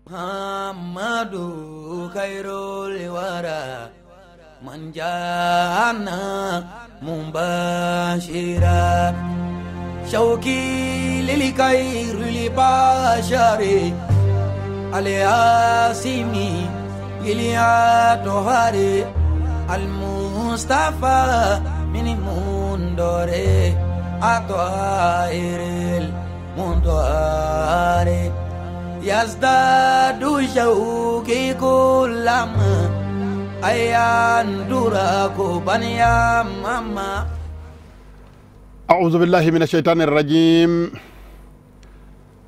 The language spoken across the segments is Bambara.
Muhammadu khairul wara man jana mubashira shauki lil khairil bashari al-asimi lil atohari al-mustafa min mundore atohiril mundore yazdadu shauki kullama ayan duraku baniya mama. أعوذ بالله من الشيطان الرجيم.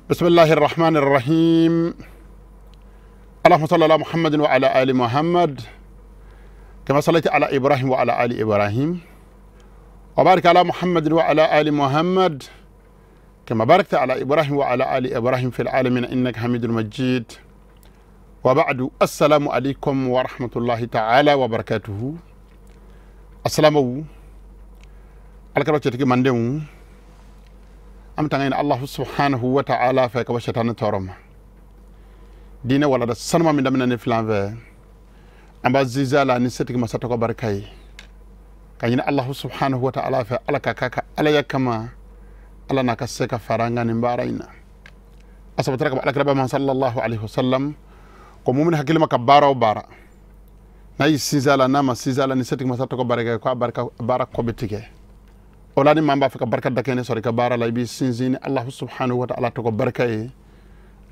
بسم الله الرحمن الرحيم. اللهم صل على محمد وعلى آل محمد كما صليت على إبراهيم وعلى آل إبراهيم، وبارك على محمد وعلى آل محمد كما باركت على إبراهيم وعلى آل إبراهيم في العالمين إنك حميد مجيد. وبعد، السلام عليكم ورحمة الله تعالى وبركاته. السلام alkaro cetigi mandenw am tanga ina Allah subhanahu wa ta'ala fɛ ka bɔ shetani tɔɔrɔ ma. Diinɛ walada sanuma min daminɛ ni filan fɛ, an b'a ziza la ni setigi masa tɔgɔ barika ye, ka ɲini Allah subhanahu wa ta'ala fɛ ala ka k'a ka alaya kama, ala n'a ka se ka fara an kan nin baara in na. A sabatira ka bɔ alakiraba ma sallallahu alaihi wasallam ko mumin hakili ma ka baara o baara n'a y'i sinsin a la, n'a ma sinsin a la ni setigi masa tɔgɔ barika ye, ko a barika baara kɔ bɛ tigɛ. O la ni maa b'a fɛ ka barika dakɛnɛ sɔrɔ i ka baara la, i b'i sinsin ni Allah subhanahu wa ta'ala tɔgɔ barika ye.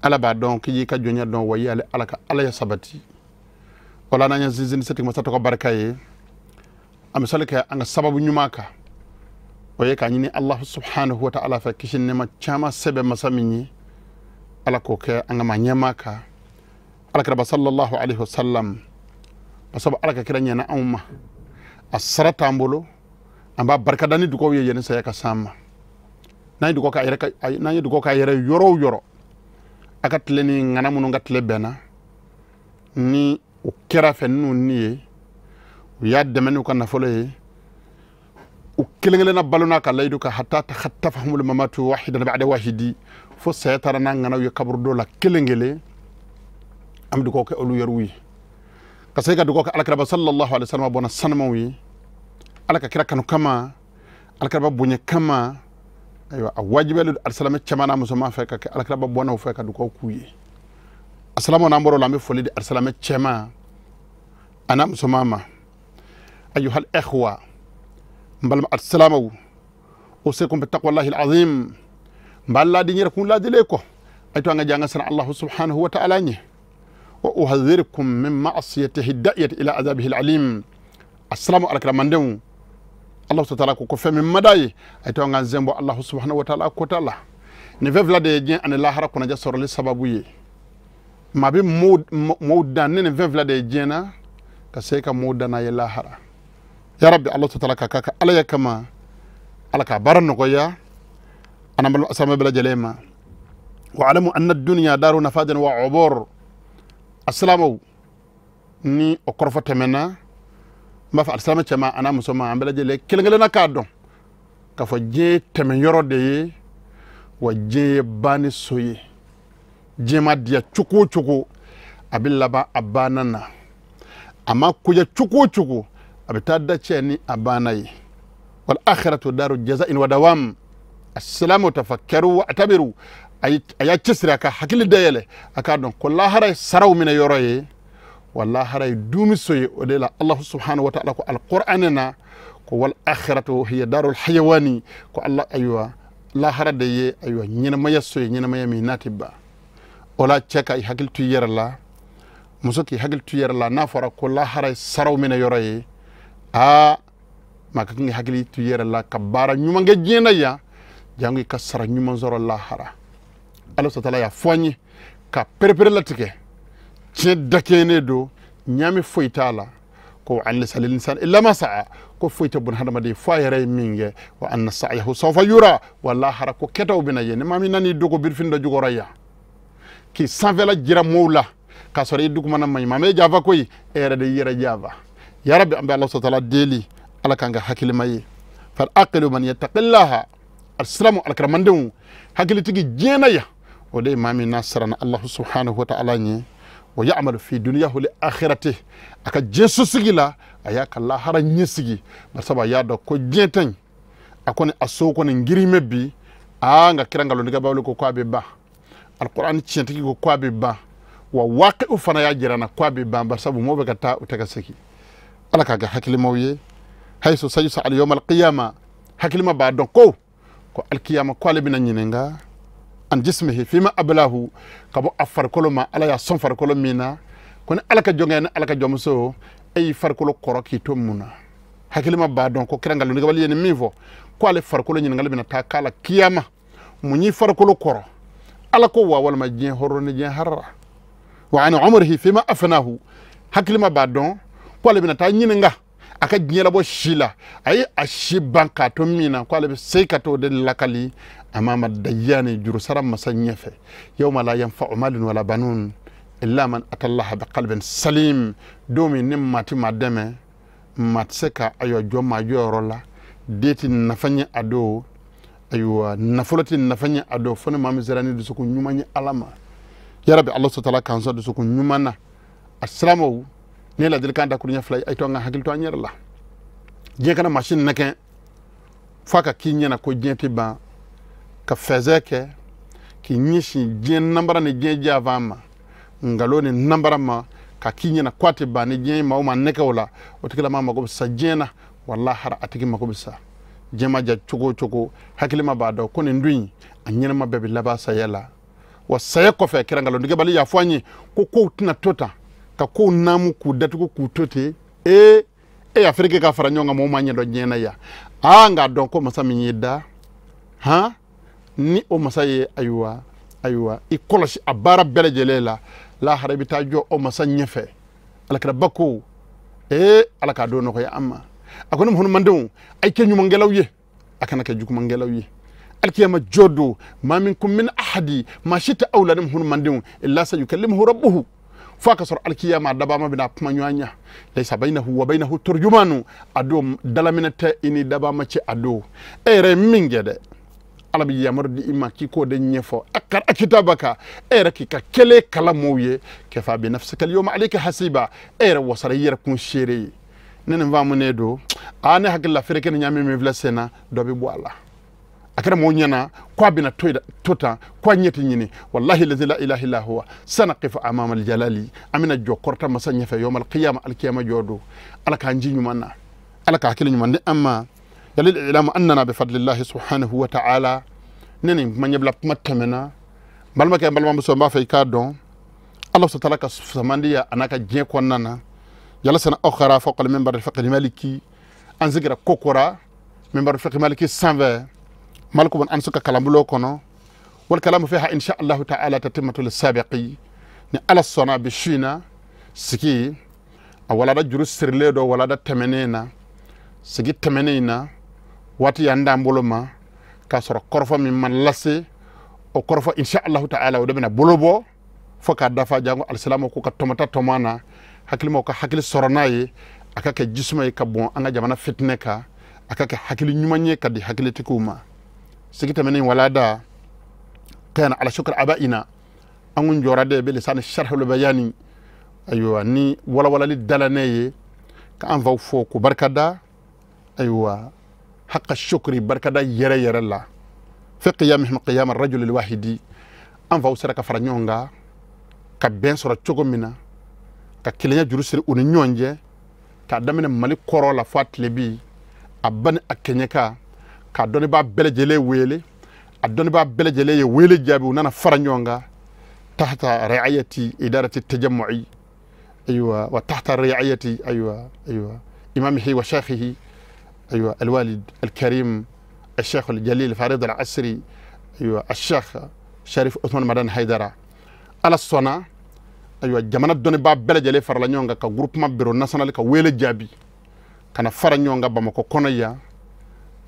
Ala b'a dɔn k'i y'i ka jɔnya dɔn, wa i y'ale ala ka ala ya sabati. O la n'an ye sinsin ni setigi masa tɔgɔ barika ye, an bɛ sali kɛ an ka sababu ɲuman kan, o ye k'a ɲini Allah subhanahu wa ta'ala fɛ kisi ni nɛɛma caman sɛbɛn masa min ye, ala k'o kɛ an ka maa ɲɛmaa kan, alakiraba sallallahu alaihi wa sallam. Basabu ala ka kira ɲɛna anw ma, a sara t'an bolo, an b'a barikada ni dugawu ye yanni saya ka s'an ma. N'an ye dugawu k'a yɛrɛ, n'an ye dugawu k'a yɛrɛ yɔrɔ o yɔrɔ, a ka tile ni ŋana minnu ka tile bɛnna, ni o kɛra fɛ n'u ni ye, u y'a dɛmɛ n'u ka nafolo ye, u kelen kelenna balo n'a ka layidu kan, hatta tahtafahumul mamatu wahidan ba'da wahidi, fo saya taara n'a ŋanaw ye kaburudo la kelen kelen. An bɛ dugawu kɛ olu yɛrɛw ye, ka se ka dugawu kɛ alakiraba sallallahu alaihi wa sallam bɔnna sanumaw ye, ala ka kira kanu kama, alakiraba bonya kama. Ayiwa, a wajibiyalen don alisilamɛ caman n'a musoman fɛ ka kɛ alakiraba bɔnnaw fɛ ka dugawu k'u ye. Asilamu n'an bɔr'o la, an bɛ foli di alisilamɛ cɛman a n'a musoman ma. Ayuhal ikhwa, n balima alisilamɛw, usikum bi taqwallahi alazim. N b'a laadi n yɛrɛ kun laadilen kɔ, a ye to an ka jɛ an ka siran Allah subhanahu wa ta'ala ɲɛ. Wa uhadhirukum min ma'asiyatihi da'iyati ila azabihi alalim. Asilamu alakiramandenw, Allah subhanahu wa ta'ala ko fɛn min ma d'a ye, a ye to an ka zɛn bɔ Allah subhanahu wa ta'ala kota la. Nin fɛn fila de ye diɲɛ ani lahara kunnaja sɔrɔli sababu ye. Maa bɛ mɔɔw dan ni nin fɛn fila de ye diɲɛ na, ka se ka mɔɔw dan n'a ye lahara. Ya Rabbi, Allah subhanahu wa ta'ala ka k'a ka alaya kama, ala k'a baara nɔgɔya an n'an balima silamɛ bɛɛ lajɛlen ma. Wa alamu anna dunya daru nafadin wa ubur. Asilamɛw, ni o kɔrɔfɔ tɛmɛna, n b'a fɔ alisilamɛ cɛman a n'a musoman, an bɛɛ lajɛlen kelen kelenna k'a dɔn k'a fɔ diɲɛ ye tɛmɛyɔrɔ de ye, wa diɲɛ ye banni so ye. Diɲɛ ma diya cogo o cogo, a bɛ laban a banna na. A ma koya cogo o cogo, a bɛ taa da cɛ ni a banna ye. Wal akhiratu daru jaza'in wa dawam. Asilamu tafakkaru wa atabiru. A y'a cɛsiri a ka hakili dayɛlɛ, a k'a dɔn ko lahara ye saraw minɛ yɔrɔ ye, wa lahara ye duumi so ye. O de la Allah subhanahu wa ta'ala ko alqur'an na ko wal akhiratu hiya darul hayawani, ko Allah ayiwa lahara de ye ayiwa ɲɛnamaya so ye, ɲɛnamaya min n'a tɛ ban. O la cɛ ka i hakili to i yɛrɛ la, muso k'i hakili to i yɛrɛ la, n'a fɔra ko lahara ye saraw minɛ yɔrɔ ye, aa maa ka kan k'i hakili to i yɛrɛ la ka baara ɲuman kɛ diɲɛ na yan, jango i ka sara ɲuman sɔrɔ lahara. Allah subhanahu wa ta'ala y'a fɔ an ye ka perepere latigɛ, tiɲɛ dakɛɲɛnen don, ɲaami foyi t'a la, ko an laysa lil insani illa ma sa'a, ko foyi tɛ buna hadamaden fo a yɛrɛ ye min kɛ, wa anna sa'yahu sawfa yura, wa lahara ko kɛtaw bɛna ye. Ni maa min nan'i dogo birifini dɔ jukɔrɔ yan, k'i sanfɛla jira mɔɔw la k'a sɔrɔ i dugumana man ɲi, maa m'e janfa koyi, e yɛrɛ de y'i yɛrɛ janfa. Ya Rabbi, an bɛ Allah subhanahu wa ta'ala deli, ala k'an kɛ hakilima ye. Fal aqilu man yattaqillaha. Alisilamu alakiramandenw, hakilitigi diɲɛ na yan, O de ye maa min n'a siranna Alahu subhanahu wa ta'ala ɲɛ, wa ya'malu fi dunyahu li akhirati, a ka diɲɛ sosigi la a y'a ka lahara ɲɛsigi, barisabu a y'a dɔn ko diɲɛ tɛ yen, a kɔni a so kɔni girin bɛ bi, aa nka kira nkalontigɛ b'a wele ko k'a bɛ ban, alikuranɛ tiɲɛtigi ko k'a bɛ ban, wa waaqi'u fana y'a jira n na k'a bɛ ban, barisabu mɔgɔw bɛ ka taa u tɛ ka segin. Ala k'a kɛ hakilimaw ye. Hayisu sayus'alu yawmal qiyama, hakilima b'a dɔn ko alikiyama ko ale bɛna ɲininka an jismihi fima ablahu, ka bɔ a farikolo ma, Ala y'a sɔn farikolo min na, ko ni Ala ka jɔnkɛ ni Ala ka jɔnmuso e y'i farikolo kɔrɔ k'i to mun na. Hakilima b'a dɔn ko kira nkalontigɛbali ye nin min fɔ, ko ale farikolo ɲininkali bɛna taa k'a la kiyama, mun y'i farikolo kɔrɔ, Ala ko wa walima diɲɛ hɔrɔn ni diɲɛ harara. Wa an umrihi fima afnahu, hakilima b'a dɔn ko ale bɛna taa ɲininka a ka diɲɛ labɔ si la, a ye a si ban k'a to min na, ko ale bɛ se ka t'o de lakali amama dayani, jurusara masa ɲɛfɛ, yawma la yanfa'u malun wala banun illa man atallaha biqalbin salim. Don min ni maa ti maa dɛmɛ, maa tɛ se ka ayiwa jɔ maa jɔyɔrɔ la, den ti nafa ɲɛ a don, ayiwa nafolo ti nafa ɲɛ a don, fo ni maa min sera ni dusukun ɲuman ye Ala ma. Yarabi Ala sɔtala k'an sɔn dusukun ɲuman na. A silamɛw, ne ye ladilikan dakuruɲɛ fila ye, a ye to an ka hakili to an yɛrɛ la. Diɲɛ kana maa si nɛgɛn f'a ka k'i ɲɛna ko diɲɛ tɛ ban, ka fɛsɛ kɛ k'i ɲɛsin diɲɛ nanbara ni diɲɛ janfan ma, nkalon ni nanbara ma, ka k'i ɲɛna k'a tɛ ban. Ni diɲɛ maa o maa nɛgɛ o la, o tigilama mago bɛ sa diɲɛ na, walahara a tigi mago bɛ sa. Diɲɛ ma ja cogo o cogo, hakilima b'a dɔn ko nin dun in a ɲɛnama bɛɛ bɛ laban saya la. Wa saya kɔfɛ, kira nkalontigɛbali y'a fɔ an ye ko kow tɛna to tan, ka kow naamu k'u datugu k'u to ten. Ee e y'a fereke ka fara ɲɔgɔn kan, mɔgɔw ma ɲɛdɔn diɲɛ na yan. Aa nka dɔn ko masa min y'i da, han, ni o masa ye ayiwa i kɔlɔsi a baara bɛɛ lajɛlen la, lahara i bɛ taa jɔ o masa ɲɛfɛ. Alakiraba ko ee Ala k'a don nɔgɔya an ma. A ko ni muhunmandenw, a ye kɛ ɲumankɛlaw ye, a kana kɛ jugumankɛlaw ye. Alikiyama jɔ don, ma minkum min ahadi, maa si tɛ aw la ni muhunmandenw, illa sayukallimuhu rabbuhu, fo a ka sɔrɔ alikiyama a dabama bɛna kuma ɲɔgɔn ɲɛ, laysa baynahu wa baynahu turjumanu, a don dalaminɛ tɛ i ni dabama cɛ. A don e yɛrɛ ye min kɛ dɛ, Ala bɛ yamaru di i ma k'i k'o de ɲɛfɔ. Akara kitabaka, e yɛrɛ k'i ka kɛlen kala mɔɔw ye, kafa bi nafsika al-yawma alayka hasiba, e yɛrɛ wasara i yɛrɛ kun seere ye. Ne nin faamu ne don, aa ne hakili la feereke ni ɲaami min filɛ sen na, dɔ bɛ bɔ a la. A kɛra mɔgɔw ɲɛna ko a bɛna to tan, ko a ɲɛ tɛ ɲini. Walahi lazi la ilaha illa huwa, sanaqifu amama aljalali, an bɛna jɔ kɔrɔta masa ɲɛfɛ yawma alqiyama, alkiyama jɔ don. Ala k'an ji ɲuman na, Ala ka hakili ɲuman di an ma. Yalil ilamu annana bifadlillahi subhanahu wa ta'ala. Ne nin kuma ɲɛbila kuma tɛmɛna, balimakɛ n balimamuso, n b'a fɛ i k'a dɔn Ala subhanahu wa ta'ala ka samandiya a n'a ka diɲɛ kɔnɔna na. Jalasana akhara fawqa al-minbar al-fiqh maliki, an sigira kokora minbar al-fiqh maliki sanfɛ, maliku bon an suka kalanbulo kɔnɔ. Wal kalamu fiha insha Allah ta'ala tatimatu lis-sabiqi, ni Ala sɔnna bi su in na sigi a walada juru sirilen dɔ walada tɛmɛnen na, sigi tɛmɛnen in na waati y'an d'an bolo ma k'a sɔrɔ kɔrɔfɔ min ma lase, o kɔrɔfɔ insha Allah ta'ala o de bɛna bolo bɔ fo k'a dafa. Jango alisilamu k'u ka tɔmɔta tɔmɔ na, hakilimaw ka hakili sɔrɔ n'a ye, a ka kɛ jisuma ye ka bɔn an ka jamana fitinɛ kan, a ka kɛ hakili ɲuman ye ka di hakilitigiw ma. Sigi tɛmɛnen walada kana ala shukr abaina, an kun jɔra de bɛ lisani sharhul bayani, ayiwa ni walawalali dalanɛ ye ka an faw fo k'u barikada, ayiwa haqa shukri, barikada yɛrɛ yɛrɛ la. Fi qiyamihim qiyam ar-rajul al-wahidi, an faw sera ka fara ɲɔgɔn kan ka bɛn sɔrɔ cogo min na, ka kelenya juru siri u ni ɲɔgɔn cɛ, k'a daminɛ Mali kɔrɔ la fo a tilebi, a ba ni a kɛɲɛka, k'a dɔnnibaa bɛɛ lajɛlen wele, a dɔnnibaa bɛɛ lajɛlen ye wele jaabi, u nana fara ɲɔgɔn kan tahta riayati idarati tajammu'i, ayiwa wa tahta riayati ayiwa imamihi wa shaykhihi, ayiwa alwalid alkarim الشيخ الجليل فريد العسري، ayiwa الشيخ Sharif Ousmane Madani Haidara. Ala sɔnna, ayiwa jamana dɔnnibaa bɛɛ lajɛlen farala ɲɔgɔn kan ka groupement bureau national ka wele jaabi ka na fara ɲɔgɔn kan Bamakɔ kɔnɔ yan.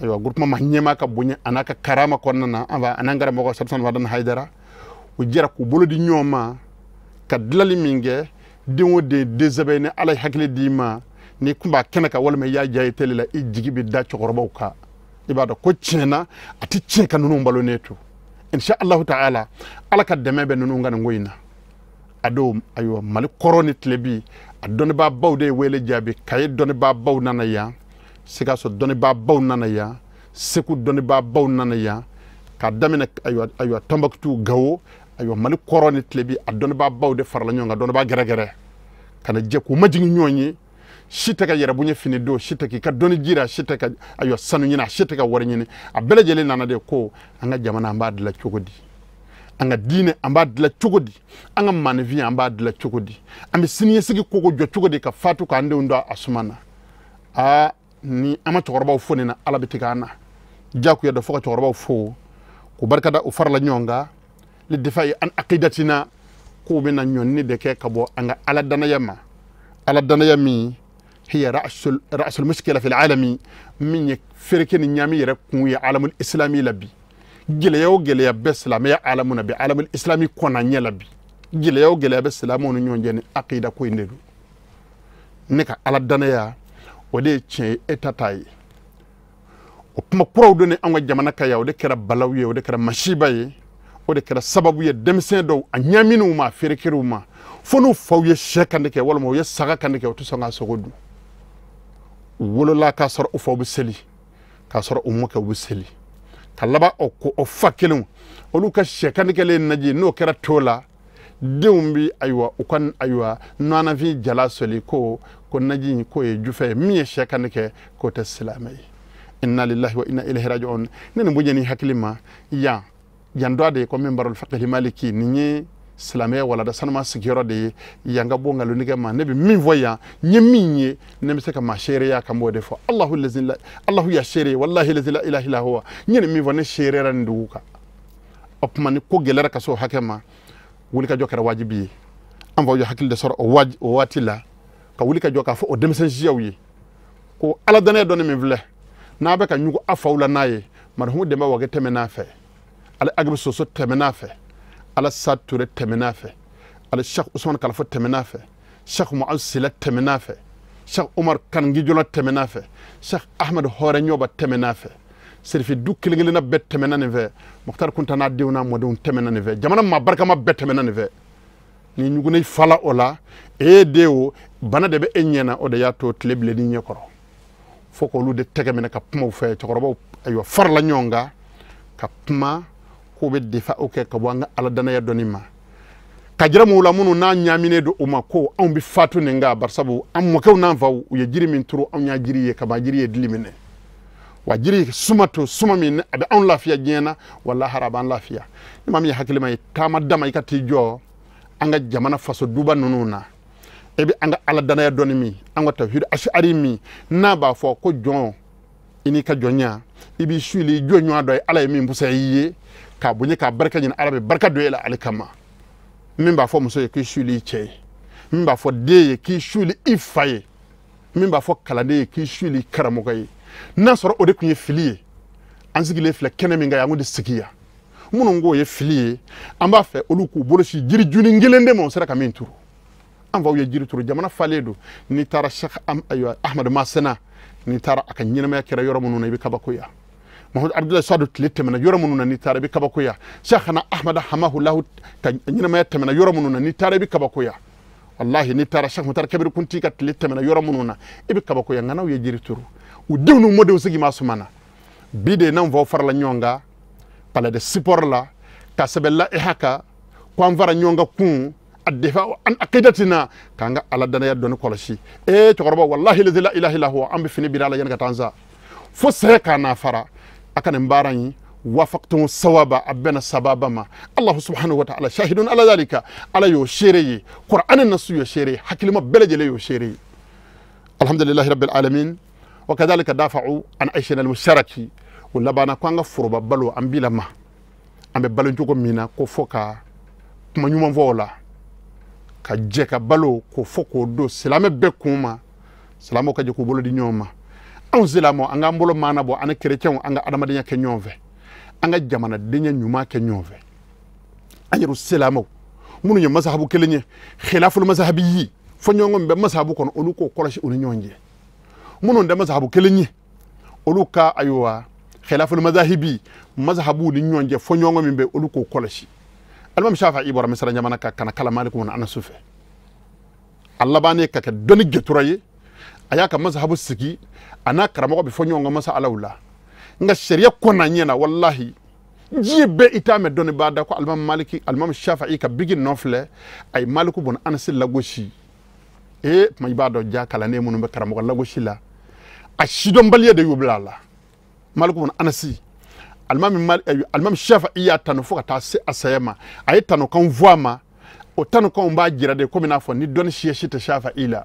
Ayiwa groupement ma ɲɛmaa ka bonya a n'a ka karama kɔnɔna na, an fa an'an karamɔgɔ Sharif Ousmane Madani Haidara, u jɛra k'u bolo di ɲɔgɔn ma ka dilali min kɛ, den o den den sɛbɛn ni Ala ye hakili d'i ma, n'i kun b'a kɛnɛ kan walima i y'a diya i teli la, i jigi bɛ da cɛkɔrɔbaw kan, i b'a dɔn ko tiɲɛ na a tɛ tiɲɛ ka ninnu balonnen to. Insha Allahu ta'ala ala ka dɛmɛ bɛ ninnu ka nin ko in na. A don ayiwa Mali kɔrɔ ni tilebi a dɔnnibaa baw de ye wele jaabi. Kaye dɔnnibaa baw nana yan, Sikaso dɔnnibaa baw nana yan, Segu dɔnnibaa baw nana yan, k'a daminɛ ayiwa Tombouctou, Gawo, ayiwa Mali kɔrɔ ni tilebi a dɔnnibaa baw de farala ɲɔgɔn kan, dɔnnibaa gɛrɛgɛrɛ ka na jɛ k'u majigin ɲɔgɔn ye. Si tɛ ka yɛrɛbonya fini don, si tɛ k'i ka dɔnni jira, si tɛ ka ayiwa sanu ɲini, si tɛ ka wari ɲini. A bɛɛ lajɛlen nana de ko an ka jamana an b'a dilan cogo di, an ka diinɛ an b'a dilan cogo di, an ka maanifin an b'a dilan cogo di, an bɛ siniɲɛsigi koko jɔ cogo di ka fatu k'an denw don a suma na. Aa ni an ma cɛkɔrɔbaw fo nin na, Ala bɛ tigɛ an na. Diyagoya dɔ fo ka cɛkɔrɔbaw fo k'u barikada u farala ɲɔgɔn kan li difa'i an aqidatina, k'u bɛna ɲɔnni de kɛ ka bɔ an ka ala danaya ma. Ala danaya min hiya ra'sul mushkila fil alami, min ye fereke ni ɲami yɛrɛ kun ye alamul islami la bi. Gɛlɛya o gɛlɛya bɛ silamɛya alamu na bi, alamul islami kɔnna ɲɛ la bi. Gɛlɛya o gɛlɛya bɛ silamɛw ni ɲɔgɔn cɛ ni aqida ko in de don. Ne ka ala danaya o de ye tiɲɛ ye, e ta t'a ye. O kuma kuraw donnen an ka jamana kan yan, o de kɛra balawu ye, o de kɛra masiba ye, o de kɛra sababu ye denmisɛn dɔw a ɲaminw ma, a feerekerew ma, fo n'u faw ye sɛ kan de kɛ walima u ye saga kan de kɛ, u tɛ sɔn k'a sogo dun. U wolola k'a sɔrɔ u faw bɛ seli, k'a sɔrɔ u mɔkɛw bɛ seli, ka laban o ko o fa kelenw olu ka sɛ kan kɛlen naji n'o kɛra to la, denw bi ayiwa u ka ayiwa nɔnɔfin jala sɔli ko naji in k'o ye jufɛ ye, min ye sɛ kan kɛ k'o tɛ silamɛ ye. Inna lillahi wa inna ilayhi raji'un. Ne nin bonya ni hakili ma yan yan dɔ de ye ko min barol fiqh maliki nin ye silamɛya walada sanuma sigiyɔrɔ de ye. Yan ka bɔ nkalontigɛ ma, ne bɛ min fɔ yan, n ye min ye, ne bɛ se ka maa seereya kan b'o de fɔ. Allahu lazi la Allahu ya seere, wallahi lazi la ilaha illa huwa. N ye nin min fɔ, ne seereyara nin dugu kan. O tuma ni ko gɛlɛyara ka se o hakɛ ma, wulikajɔ kɛra wajibi ye. An faw ye hakili de sɔrɔ o waati la ka wulikajɔ k'a fɔ o denmisɛn siyaw ye ko ala danaya dɔnni min filɛ n'a bɛ ka ɲugu a faw la n'a ye, marhumu Denba Wage tɛmɛn'a fɛ, ala Agibu Soso tɛmɛn'a fɛ, ala Sa Ture tɛmɛn'a fɛ, ala Cheikh Ousmane Kalafo tɛmɛn'a fɛ, Cheikh Muaz Sila tɛmɛn'a fɛ, Cheikh Omar Kangijola tɛmɛn'a fɛ, Cheikh Ahmed Hɔrɛnɲɔba tɛmɛn'a fɛ, Serifi du kelen kelenna bɛɛ tɛmɛna nin fɛ, Muktar Kunta n'a denw n'a mɔdenw tɛmɛna nin fɛ, jamana maa barikama bɛɛ tɛmɛna nin fɛ. Ni ɲugunna i fala o la, e de o bana de bɛ e ɲɛ na, o de y'a to tile bilenni ɲɛ kɔrɔ. Fo k'olu de tɛgɛ minɛ ka kuma u fɛ, cɛkɔrɔbaw ayiwa farala ɲɔgɔn kan ka kuma k'u bɛ defa o kɛ ka bɔ an ka ala danaya dɔnni ma. Ka jira mun la minnu n'a ɲaaminen don u ma ko anw bɛ fatu nin kan, barisabu an mɔkɛw n'an faw u ye jiri min turu, anw y'a jiri ye ka ban, jiri ye dili minɛ. Wa jiri suma to suma min a bɛ anw lafiya diɲɛ na, wa lahara a b'an lafiya. Ni maa min ye hakilima ye, taama dama i ka t'i jɔ an ka jamana faso duba ninnu na, e bɛ an ka ala danaya dɔnni min, an ka tawhid ash'ari min n'a b'a fɔ ko jɔn i n'i ka jɔnya, i b'i su i jɔ ɲɔgɔn dɔ ye, Ala ye min fisaya i ye k'a bonya k'a barika ɲini, Ala bɛ barika don e la ale kama. Min b'a fɔ muso ye k'i suli i cɛ ye, min b'a fɔ den ye k'i suli i fa ye, min b'a fɔ kalanden ye k'i suli i karamɔgɔ ye. N'a sɔrɔ o de tun ye fili ye, an sigilen filɛ kɛnɛ min kan yan, an k'o de sigi yan. Minnu k'o ye fili ye, an b'a fɛ olu k'u bolo si jiri juni kelen de ma, u sera ka min turu. An faw ye jiri turu, jamana falen don. N'i taara Cheikh Ahmad Masena, n'i taara a ka ɲɛnamaya kɛra yɔrɔ minnu na, i bɛ kabakoya. Mahamadu Abudulayi Sadu tile tɛmɛna yɔrɔ minnu na, n'i taara i bɛ kabakoya. Cheikhana Ahmad Hamahulahu ka ɲɛnamaya tɛmɛna yɔrɔ minnu na, n'i taara i bɛ kabakoya. Wallahi n'i taara Cheikh Mutar Kabir Kunti ka tile tɛmɛna yɔrɔ minnu na, i bɛ kabakoya. Nka n'aw ye jiri turu, u denw n'u mɔdenw sigi ma suma na. Bi de n'anw faw farala ɲɔgɔn kan palais de sport la ka sɛbɛn laiha kan ko an fara ɲɔgɔn kan kun a defa an aqidatina k'an ka ala danaya dɔnni kɔlɔsi. Ee cɛkɔrɔba, wallahi la ilaha illa huwa, an bɛ fini biri ala yanni ka taa an sa fo sɛgɛ k'a n'a fara. A ka nin baara in wafaqtum sawaba, a bɛnna sababa ma. Allahu subhanahu wa ta'ala shahidun ala dhalika, ala y'o seere ye, Qur'an nasu y'o seere ye, hakilima bɛɛ lajɛlen y'o seere ye. Alhamdulillahi rabbil alamin. Wa kadhalika dafa'u an aishina al-musharaki, o labanna ko an ka foroba balo an bila ma, an bɛ balo cogo min na ko fo ka kuma ɲuman fɔ o la, ka jɛ ka balo ko fo k'o don silamɛ bɛɛ kun ma, silamɛw ka jɛ k'u bolo di ɲɔgɔn ma. Anw silamɛw an k'an bolo maana bɔ, an ni kerecɛnw an ka adamadenya kɛ ɲɔgɔn fɛ, an ka jamanadenya ɲuman kɛ ɲɔgɔn fɛ. An yɛrɛ silamɛw minnu ye masahabu kelen ye, khilaful masahabi yi fɔ ɲɔgɔn bɛ masahabu kɔnɔ, olu k'o kɔlɔsi u ni ɲɔgɔn cɛ. Minnu tɛ masahabu kelen ye, olu ka ayiwa Khilaful mazahibi mazhabu ni ɲɔgɔn cɛ fɔɲɔgɔnkɔ min bɛ olu k'o kɔlɔsi. Alimami Shafi'i bɔra Misira jamana kan ka na kalan Maliku bun Anas fɛ. A labannen ka kɛ dɔnni gɛtura ye, a y'a ka mazhabu sigi, a n'a karamɔgɔ bɛ fɔ ɲɔgɔn kɔ masalaw la. Nka sariya kɔnna ɲɛ na, walahi diɲɛ bɛɛ i t'a mɛn dɔnnibaa da ko alimami Maliki, alimami Shafi'i ka bigi nɔ filɛ, a ye Maliku bun Anas lagosi. Ee tuma i b'a dɔn ja kalanden minnu bɛ karamɔgɔ lagosi la, a sidɔnbaliya de y'u bila a la. Maliku bun Anas, alimami Shafi'i y'a tanu fo ka taa se a saya ma. A ye tanukanw fɔ a ma, o tanukanw b'a jira de komi n'a fɔ ni dɔnni siya si tɛ Shafi'i la.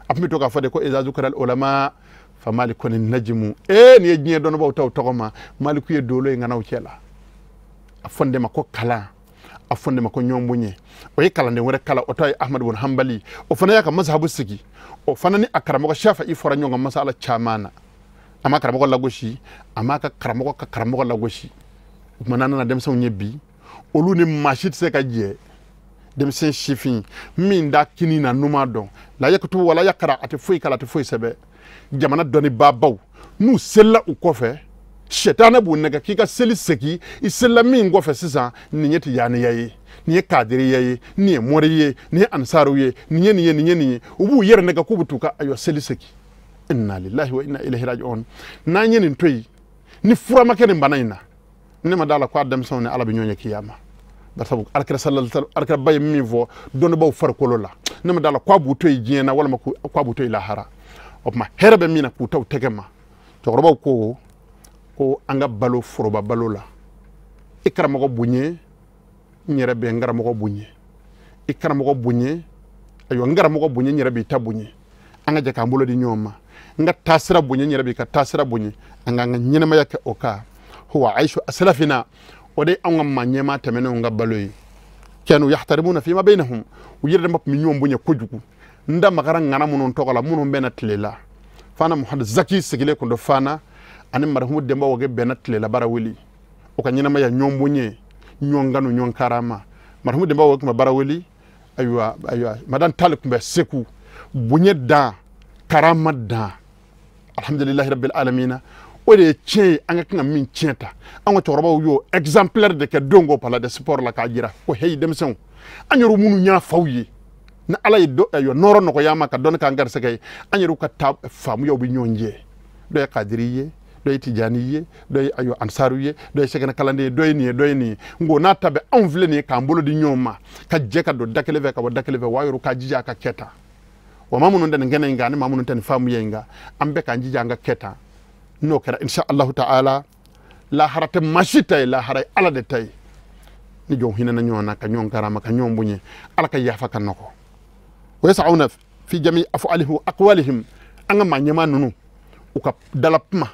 A tun bɛ to k'a fɔ de ko iza zukira ulama fa Malikun najmu. Ee nin ye diɲɛ dɔnnibaw taw tɔgɔ ma, Maliku ye dolo ye ŋanaw cɛ la. A fɔ n de ma ko kalan, a fɔ n de ma ko ɲɔgɔn bonya. O ye kalanden wɛrɛ kalan, o ta ye Ahmadu bun Hanbali. O fana y'a ka mazhabu sigi, o fana ni a karamɔgɔ Shafi'i fɔra ɲɔgɔn kan masala caman na. A ma karamɔgɔ lagosi, a m'a ka karamɔgɔ ka karamɔgɔ lagosi. O tuma n'an nana denmisɛnw ye bi, olu ni maa si tɛ se ka jɛ. Denmisɛn sifin min da kini na numan dɔn, la yakutu wala yakara, a tɛ foyi kala, a tɛ foyi sɛbɛn. Jamana dɔnnibaabaw n'u selila u kɔfɛ, sɛtanɛ b'u nɛgɛ k'i ka seli segin i selila min kɔfɛ sisan, nin ye tijaniya ye, nin ye kadiriya ye, nin ye mori ye, nin ye ansaru ye, nin ye nin ye, nin ye nin ye. U b'u yɛrɛ nɛgɛ k'u bɛ t'u ka ayiwa seli segin. Inna lillahi wa inna ilayhi raji'un. N'an ye nin to yen, ni fura ma kɛ nin bana in na, ne ma d'a la k'a denmisɛnw ni Ala bɛ ɲɔgɔn ye kiyama. Barisa alakira sallallahu alaihi wasallam, alakira ba ye min fɔ dɔnnibaaw farikolo la, ne ma d'a la k'a b'u to yen diɲɛ na walima k'a b'u to yen lahara. O tuma hɛrɛ bɛ min na k'u ta u tɛgɛ ma. Cɛkɔrɔbaw ko ko an ka balo foroba balo la. I karamɔgɔ bonya, n yɛrɛ bɛ n karamɔgɔ bonya. I karamɔgɔ bonya, ayiwa n karamɔgɔ bonya, n yɛrɛ b'i ta bonya. An ka jɛ k'an bolo di ɲɔgɔn ma. N ka taasira bonya, n yɛrɛ b'i ka taasira bonya. An k'an ka ɲɛnamaya kɛ o kan. Huwa aishu aslafina, o de ye anw ka maa ɲɛmaa tɛmɛnenw ka balo ye. Kanu yahtarimuna fima bainahum, u yɛrɛ dama tun bɛ ɲɔgɔn bonya kojugu. N da magara ŋana minnu tɔgɔ la, minnu bɛna tile la. Fana Muhamadu Zaki sigilen kun don Fana, ani marhumu Denba Wage bɛnna tile la Baraweli. O ka ɲɛnamaya ɲɔgɔn bonya, ɲɔgɔn kanu, ɲɔgɔn karama. Marhumu Denba Wage tun bɛ Baraweli, ayiwa ayiwa Madan Tali tun bɛ Segu. Bonya dan, karama dan. Alhamdulillahi rabbil alamina. O de ye tiɲɛ ye, an ka kan ka min tiɲɛ ta. An ka cɛkɔrɔbaw y'o exemplaire de kɛ don ko palais de sport la k'a jira ko heyi denmisɛnw, an yɛrɛ minnu y'a faw ye, ni Ala ye ayiwa nɔrɔ nɔgɔya ma ka dɔnni k'an garisɛgɛ ye, an yɛrɛw ka taa faamuyaw bɛ ɲɔgɔn jɛ. Dɔ ye kadiri ye, dɔ ye tijani ye, dɔ ye ayiwa ansaru ye, dɔ ye sɛgɛnɛ kalanden ye, dɔ ye nin ye, dɔ ye nin ye. Nko n'a ta bɛ anw filɛ nin ye k'an bolo di ɲɔgɔn ma, ka jɛ ka don da kelen fɛ ka bɔ da kelen fɛ, o b'a yɛrɛ k'a jija a ka kɛ tan. Wa maa minnu tɛ nin kɛnɛ in kan ani maa minnu tɛ nin faamuya in kan, an bɛɛ k'an jija an ka kɛ tan. N'o kɛra insha Allahu ta'ala, lahara tɛ maa si ta ye, lahara ye Ala de ta ye. Ni jɔn hinɛna ɲɔgɔn na ka ɲɔgɔn karama ka ɲɔgɔn bonya, Ala ka yafa ka nɔgɔ. Wa yas'auna fi jami af'alihim wa aqwalihim, an ka maa ɲɛmaa ninnu u ka dala kuma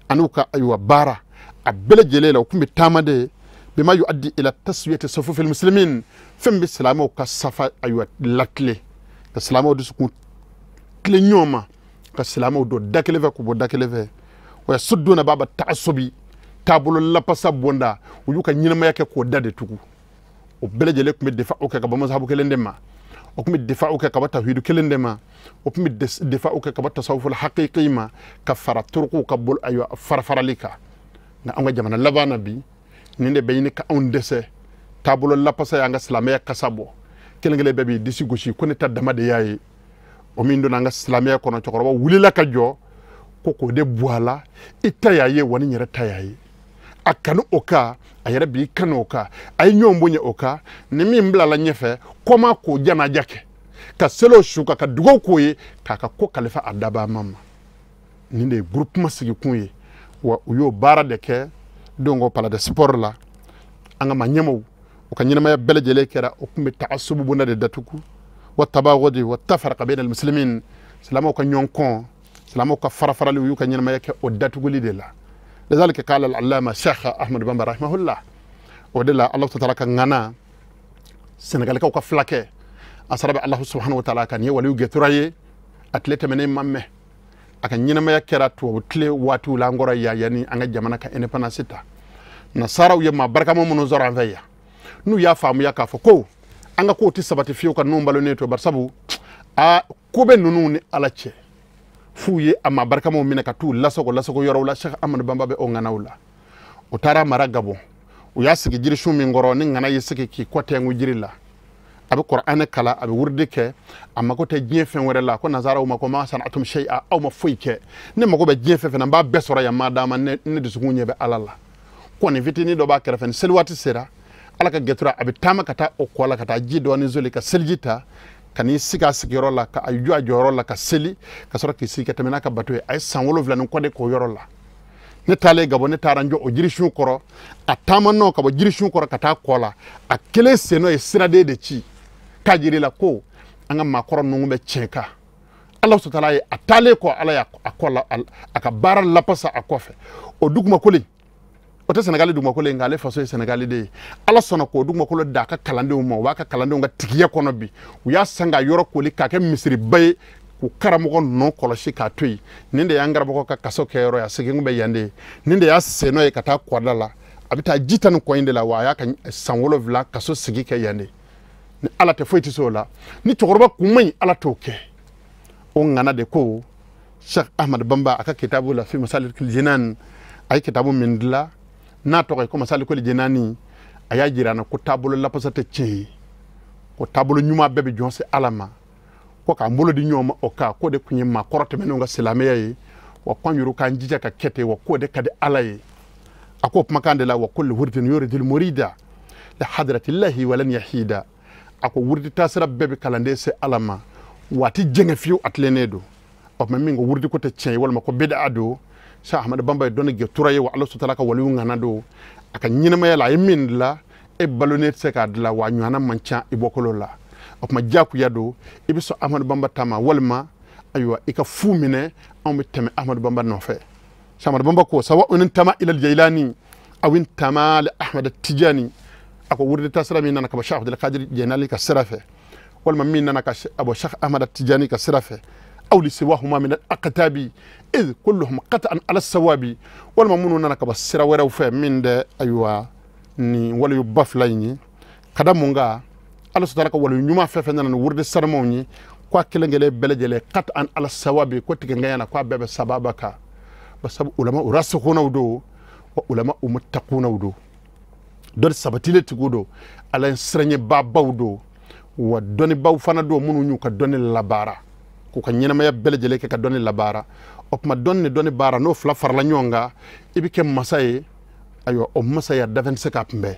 ani u ka ayiwa baara a bɛɛ lajɛlen la, u tun bɛ taama de bima yuaddi ila taswiyati sufufil muslimin, fɛn bɛ silamɛw ka safa ayiwa lakile, ka silamɛw dusukun tilen ɲɔgɔn ma, ka silamɛw don da kelen fɛ k'u bɔ da kelen fɛ. Wa yasudduna baba ta'assubi, taabolo lapasa bonda, u y'u ka ɲɛnamaya kɛ k'o da de tugu. O bɛɛ lajɛlen tun bɛ difa'u kɛ ka bɔ mazhabu kelen de ma, o tun bɛ difa'u kɛ ka bɔ tawhidu kelen de ma, o tun bɛ difa'u kɛ ka bɔ tasawuful haqiqi ma, ka fara turukuw ka bolo ayiwa farafarali kan. Nka an ka jamana laban na bi, nin de bɛ ɲini ka anw dɛsɛ. Taabolo lapasa y'an ka silamɛya kasa bɔ. Kelen kelen bɛɛ b'i disi gosi ko ne ta dama de y'a ye. O min donna an ka silamɛya kɔnɔ, cɛkɔrɔba wulila ka jɔ ko k'o de bɔ a la, i ta y'a ye wa ni yɛrɛ ta y'a ye. A kanu o kan, a yɛrɛ b'i kanu o kan, a ye ɲɔgɔn bonya o kan. Ni min bilala ɲɛfɛ, kɔma k'o janaja kɛ, ka seli o su kan, ka dugawu k'o ye, k'a ka ko kalifa a dabaa ma. Nin de ye groupement sigikun ye, wa u y'o baara de kɛ don ko palais de sport la. An ka maa ɲɛmaaw, u ka ɲɛnamaya bɛɛ lajɛlen kɛra, o tun bɛ taasubu bonda de datugu, wa tabagudi wa tafarqa bayna almuslimin, silamɛw ka ɲɔgɔn kɔn, silamɛw ka farafarali, u y'u ka ɲɛnamaya kɛ o datuguli de la. Lidhalika qala al-allama Cheikh Ahmad Bamba rahimahullah, o de la Allah taala ka ŋana Senegalikaw ka fulakɛ, a sara bɛ Allah subhanahu wa taala kan, nin ye waliyu gɛtura ye, a tile tɛmɛnen ma mɛn. A ka ɲɛnamaya kɛra tubabu tile waatiw la, an kɔrɔ yan yanni an ka jamana ka indépendance ta. Nasaraw ye maa barikama minnu sɔrɔ an fɛ yan, n'u y'a faamuya k'a fɔ ko an ka kow tɛ sabati fiyewu ka ninnu balolen to, barisabu a ko bɛ ninnu ni Ala cɛ. F'u ye a maa barikamaw minɛ ka t'u lasago lasago yɔrɔw la. Cheikh Ahmadou Bamba bɛ o ŋanaw la. O taara mara Gabon, u y'a sigi jirisun min kɔrɔ, ni ŋana y'i sigi k'i kɔ tɛnku jiri la, a bɛ Kuranɛ kalan, a bɛ wurudi kɛ, a mako tɛ diɲɛ fɛn wɛrɛ la. Ko nanzaraw ma ko ma sana'atum shay'a, aw ma foyi kɛ, ne mako bɛ diɲɛ fɛn fɛn na, n b'a bɛɛ sɔrɔ yan, maa d'a ma, ne dusukun ɲɛ bɛ Ala la. Kɔni fitinin dɔ b'a kɛrɛfɛ, ni seli waati sera, Ala ka gɛtura, a bɛ taama ka taa o kɔ la, ka taa ji dɔɔni zoli, ka seliji ta, ka n'i sigi a sigiyɔrɔ la, ka a jɔ a jɔyɔrɔ la, ka seli, ka sɔrɔ k'i sigi ka tɛmɛ n'a ka bato ye. A ye san 7 ni kɔ de k'o yɔrɔ la. Ne taalen Gabon, ne taara n jɔ o jirisun kɔrɔ, a taama nɔ ka bɔ jirisun kɔrɔ ka taa kɔ la, a kelen sennɔ ye siraden de ci k'a jira la ko an ka maakɔrɔ ninnu bɛ tiɲɛ kan. Ala sutala ye a taalen kɔ, Ala y'a kɔ la, a ka baara lapasa a kɔfɛ. O dugumakolo o tɛ Senegali dugumakolo ye, nka ale faso ye Senegali de ye. Ala sɔnna k'o dugumakolo d'a ka kalandenw ma, u b'a ka kalandenw ka tigiya kɔnɔ bi. U y'a san ka yɔrɔ koli k'a kɛ misiriba ye, k'u karamɔgɔ nɔ kɔlɔsi k'a to yen. Nin de y'an karamɔgɔ ka kaso kɛyɔrɔ ye, a segin bɛ yan de ye. Nin de y'a sennɔ ye ka taa kɔda la, a bɛ taa ji ta nin kɔ in de la, wa a y'a ka san 7 kaso sigi kɛ yan de. Ni Ala tɛ foyi tɛ se o la. Ni cɛkɔrɔba kun man ɲi, Ala t'o kɛ. O ŋana de ko Cheikh Ahmad Bamba a ka kitabu la fi Masalikul Jinan, a ye kitabu min dilan n'a tɔgɔ ye ko Masalikul Jinani, a y'a jira an na ko taabolo lapasa tɛ tiɲɛ ye, ko taabolo ɲuman bɛɛ bɛ jɔn se Ala ma, ko k'an bolo di ɲɔgɔn ma o kan, k'o de tun ye maakɔrɔ tɛmɛnenw ka silamɛya ye, wa k'an yɛrɛ k'an jija ka kɛ ten, wa k'o de ka di Ala ye. A k'o kumakan de la, wa kullu wurdin yuridul murida li hadratillahi walan yahida. A ko wurudi taasira bɛɛ bɛ kalanden se Ala ma, waati jɛngɛ fiyewu, a tilennen don. O tuma min ko wurudi ko tɛ tiɲɛ ye walima ko bid'a don, Cheikh Ahmad Bamba ye dɔnni gɛtura ye, wa Ala sutala ka waliw ŋana don. A ka ɲɛnamaya la, a ye min dilan, e balonnen tɛ se k'a dilan, wa a ɲɔgɔnna man ca i bɔkolo la. O tuma diyagoya don, i bɛ sɔn Ahmadu Bamba ta ma, walima ayiwa i ka fu minɛ, anw bɛ tɛmɛ Ahmadu Bamba nɔfɛ. Cheikh Ahmad Bamba ko sawa'un intama ila al-Jailani aw intama li Ahmad Tijani. A ko wurudi taasira min nana ka bɔ Cheikh Abdul Qadir Jailani ka sira fɛ, walima min nana ka bɔ Cheikh Ahmad Tijani ka sira fɛ, aw li siwahuma min al-aqtabi idh kulluhum qat'an ala sawabi, walima minnu nana ka bɔ sira wɛrɛw fɛ min dɛ ayiwa ni waliyuba fila in ye, ka da mun kan, Ala sutara ka waliyu ɲuman fɛn fɛn nana ni wurudi sanumaw ye, ko a kelen kelen bɛɛ lajɛlen qat'an ala sawabi, ko tigɛngɛnya na, ko a bɛɛ bɛ sababa kan. Basabu ulama rasikhunaw don, wa ulama muttaqunaw don, dɔnni sabatilen tigiw don, Ala siranɲɛbaabaw don, wa dɔnnibaw fana don minnu y'u ka dɔnni labaara, k'u ka ɲɛnamaya bɛɛ lajɛlen kɛ ka dɔnni labaara. O tuma dɔnni ni dɔnni baara n'o fila farala ɲɔgɔn kan, i bɛ kɛ masa ye. Ayiwa o masaya dafɛn tɛ se k'a kunbɛn.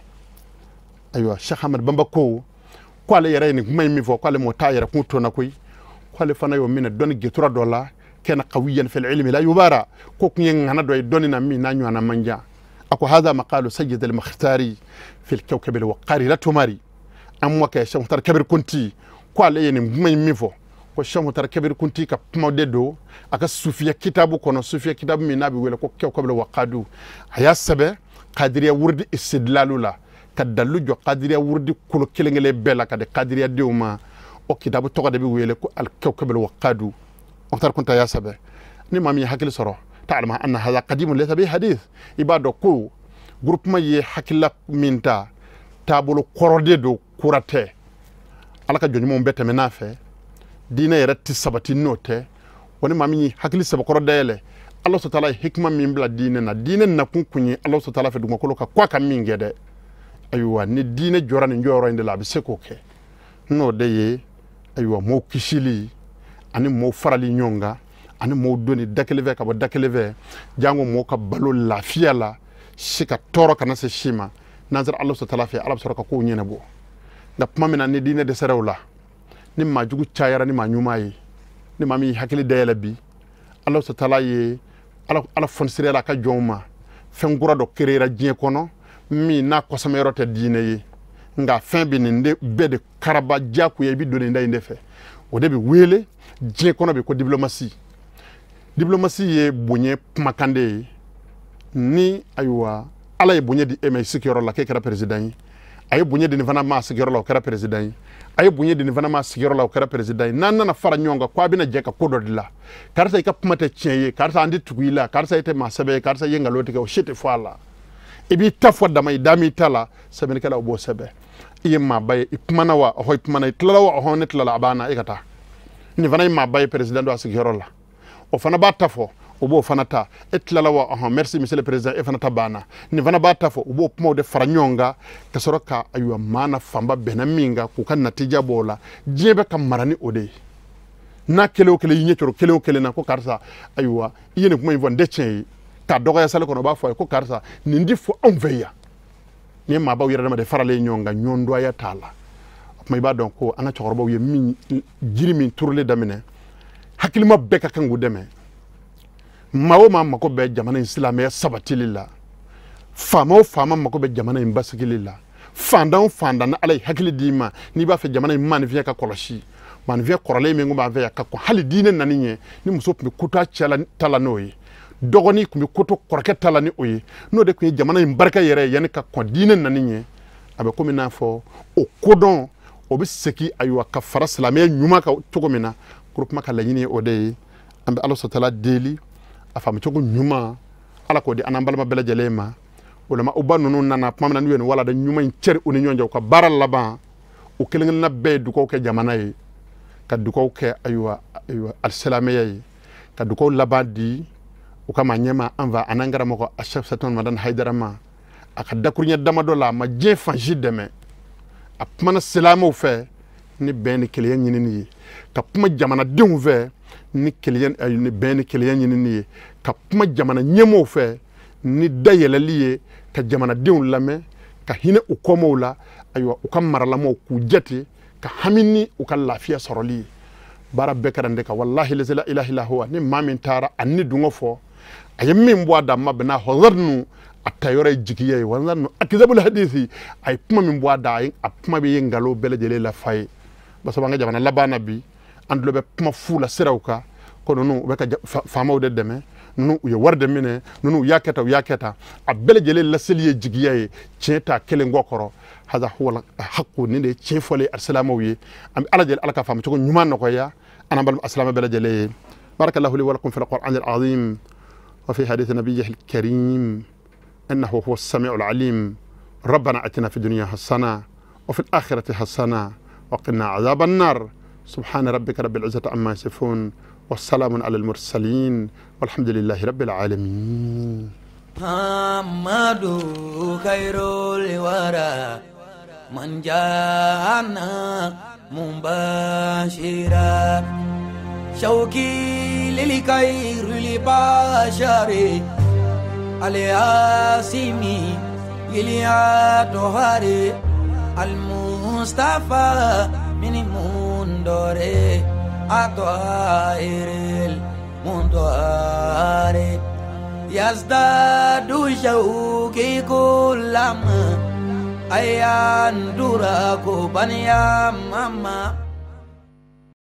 Ayiwa Cheikh Ahmad Bamba ko k'ale yɛrɛ ye nin kuma in min fɔ, k'ale m'o t'a yɛrɛ kun to na koyi, k'ale fana y'o minɛ dɔnni gɛtura dɔ la, kana qawiyan fil ilmi la yubara, ko kun ye ŋana dɔ ye dɔnni na min n'a ɲɔgɔnna man jan. A ko hadha maqalu sayyid al-Mukhtari fi al-kawkab al-waqari la tumari. An mɔkɛ Cheikh Mukhtar Kabir Kunti ko ale ye nin kuma in min fɔ, ko Cheikh Mukhtar Kabir Kunti ka kuma de don a ka sufiya kitabu kɔnɔ, sufiya kitabu min n'a bɛ wele ko kawkab al-waqadu. A y'a sɛbɛn kadiriya wurudi istidlalu la, ka dalu jɔ kadiriya wurudi kolo kelen kelen bɛɛ la ka di kadiriya denw ma. O kitabu tɔgɔ de bɛ wele ko al-kawkab al-waqadu. Mukhtar Kunti y'a sɛbɛn. Ni maa min ye hakili sɔrɔ, ta'lamu anna hadha qadimun laysa bi hadith, i b'a dɔn ko groupement ye hakilila min ta, taabolo kɔrɔ de don, kura tɛ. Ala ka jɔn ɲumanw bɛɛ tɛmɛ n'a fɛ, diinɛ yɛrɛ tɛ sabati n'o tɛ. Wa ni maa min ye hakili sabakɔrɔ dayɛlɛ, Ala sɔtala ye hikima min bila diinɛ na, diinɛ nakun kun ye Ala sɔtala fɛ dugumakolo kan k'a ka min kɛ dɛ. Ayiwa ni diinɛ jɔra nin jɔyɔrɔ in de la, a bɛ se k'o kɛ. N'o de ye ayiwa mɔɔw kisili ani mɔɔw farali ɲɔgɔn kan, ani mɔɔw donni da kelen fɛ ka bɔ da kelen fɛ, jango mɔɔw ka balo lafiya la, si ka tɔɔrɔ kana se si ma. N'an sera Ala sɔtala fɛ, Ala bɛ sɔrɔ ka kow ɲɛnabɔ. Nka kuma min na ni diinɛ dɛsɛra o la, ni maa jugu cayara ni maa ɲuman ye, ni maa min y'i hakili dayɛlɛ bi, Ala sɔtala ye Ala fɔnisiriya la a ka jɔnw ma, fɛn kura dɔ créera diɲɛ kɔnɔ min n'a kɔsɛmɛyɔrɔ tɛ diinɛ ye, nka fɛn bɛ nin de bɛɛ de karaba diyagoya, i bɛ don nin da in de fɛ. O de bɛ wele diɲɛ kɔnɔ bi ko diplomatie. Diplomatie ye bonya kumakan de ye. Ni ayiwa Ala ye bonya di e ma i sigiyɔrɔ la k'e kɛra président ye, a ye bonya di nin fana ma a sigiyɔrɔ la, o kɛra président ye, a ye bonya di nin fana ma a sigiyɔrɔ la, o kɛra président ye. N'an nana fara ɲɔgɔn kan ko a bɛna jɛ ka ko dɔ dilan, karisa i ka kuma tɛ tiɲɛ ye, karisa an tɛ tugu i la, karisa i tɛ maa sɛbɛ ye, karisa i ye nkalon tigɛ, o si tɛ fɔ a la. I b'i ta fɔ dama, i da m'i ta la, sɛbɛnnikɛlaw b'o sɛbɛn. I ye maaba ye, i kumana wa, ɔhɔ i kumana, i tilala wa, ɔhɔ ne tilala, a banna, e ka taa. Nin fana ye maaba ye, président don a sigiyɔrɔ la. O fana b'a ta fɔ, o b'o fana ta. E tilala wa? Ɔhɔn, merci monsieur le président. E fana ta banna, nin fana b'a ta fɔ, u b'o kumaw de fara ɲɔgɔn kan ka sɔrɔ ka, ayiwa, maa na fanba bɛnna min kan, k'u ka natija b'o la. Diɲɛ bɛ ka mara ni o de ye. N'a kelen o kelen y'i ɲɛ cɔrɔ kelen o kelen na ko karisa, ayiwa, i ye nin kuma in fɔ, nin tɛ tiɲɛ ye, k'a dɔgɔya sale kɔnɔ, o b'a fɔ a ye ko karisa, nin ti fɔ anw fɛ yan. Nin ye maabaw yɛrɛ dama de faralen ɲɔgɔn kan, ɲɔgɔndɔya t'a la. O tuma i b'a dɔn ko an ka cɛkɔrɔbaw ye min jiri min turulen daminɛ, hakilima bɛɛ ka kan k'u dɛmɛ. Maa o maa mako bɛ jamana in silamɛya sabatili la, faama o faama mako bɛ jamana in basigili la, fantan o fantan ni Ala ye hakili d'i ma, n'i b'a fɛ jamana in maanifinya ka kɔlɔsi, maanifinya kɔrɔlen min kun b'an fɛ yan ka kɔn hali diinɛ nani ɲɛ, ni muso tun bɛ ko to a cɛ ta la n'o ye, dɔgɔnin tun bɛ ko to kɔrɔkɛ ta la ni o ye, n'o de tun ye jamana in barika yɛrɛ ye yanni ka kɔn diinɛ nani ɲɛ. A bɛ komi n'a fɔ o kodɔn o bɛ segin, ayiwa, ka fara silamɛya ɲuman kan cogo min na. Groupement ka laɲini ye o de ye. An bɛ Ala sɔtala deli, a faamucogo ɲuman Ala k'o di an n'an balima bɛɛ lajɛlen ma. O la u ba ninnu nana tuma min na, n'u ye nin walanda ɲuman in cɛri u ni ɲɔgɔn cɛ, u ka baara laban, u kelen kelenna bɛɛ ye dugawu kɛ jamana ye, ka dugawu kɛ, ayiwa, ayiwa, alisilamɛya ye, ka dugawu laban di u ka maa ɲɛma an fa an'an karamɔgɔ Asef Satɔn Madani Hayidara ma. A ka dakuruɲɛ damadɔ la, a ma diɲɛ fan si dɛmɛ, a kumana silamɛw fɛ ni bɛn ni kelenya ɲinini ye, ka kuma jamanadenw fɛ ni kelenya ni bɛn ni kelenya ɲinini ye, ka kuma jamana ɲɛmɔgɔw fɛ ni dayɛlɛli ye, ka jamanadenw lamɛn, ka hinɛ u kɔmɔw la, ayiwa, u ka maralamaw k'u jate, ka hami ni u ka lafiya sɔrɔli ye. Baara bɛɛ kɛra nin de kan. Walahi la ilaha illa huwa, ni maa min taara a ni dungɔ fɔ, a ye min bɔ a da ma bɛnna hɔrɔn a ta yɔrɔ ye jigiya ye. Wala akizabul hadisi, a ye kuma min bɔ a da, a kuma bɛ ye nkalon bɛɛ lajɛlen la fa ye. Barisa an ka jamana laban na bi, an tulo bɛ kuma fu la siraw kan ko ninnu u bɛ ka faamaw de dɛmɛ, ninnu u ye wari de minɛ, ninnu u y'a kɛ tan, u y'a kɛ tan. A bɛɛ lajɛlen laseli ye jigiya ye, tiɲɛ t'a kelen kɔ kɔrɔ. Hada huwa haqqu, nin de ye tiɲɛ fɔlen alisilamɛw ye. An bɛ Ala deli, Ala ka faamucogo ɲuman nɔgɔya an n'an balima alisilamɛ bɛɛ lajɛlen ye. Barakallahu li wa lakum fil qur'an al-azim wa fi hadith nabiyyihi al-karim innahu huwa as-sami'u al-alim. Rabbana atina fid dunya hasana wa fil akhirati hasana wa qina adhaban nar. Subhana rabbika rabbil izzati amma yasifun wa salamun ala al-mursalin walhamdulillahi rabbil alamin. Muhammadu khairul wara man jana mubashira shauki lil khairil bashari al-asimi iliya tohari al-mustafa min mundore atoiril mundore yazdadu shauki kullama ayandura ko baniya mama.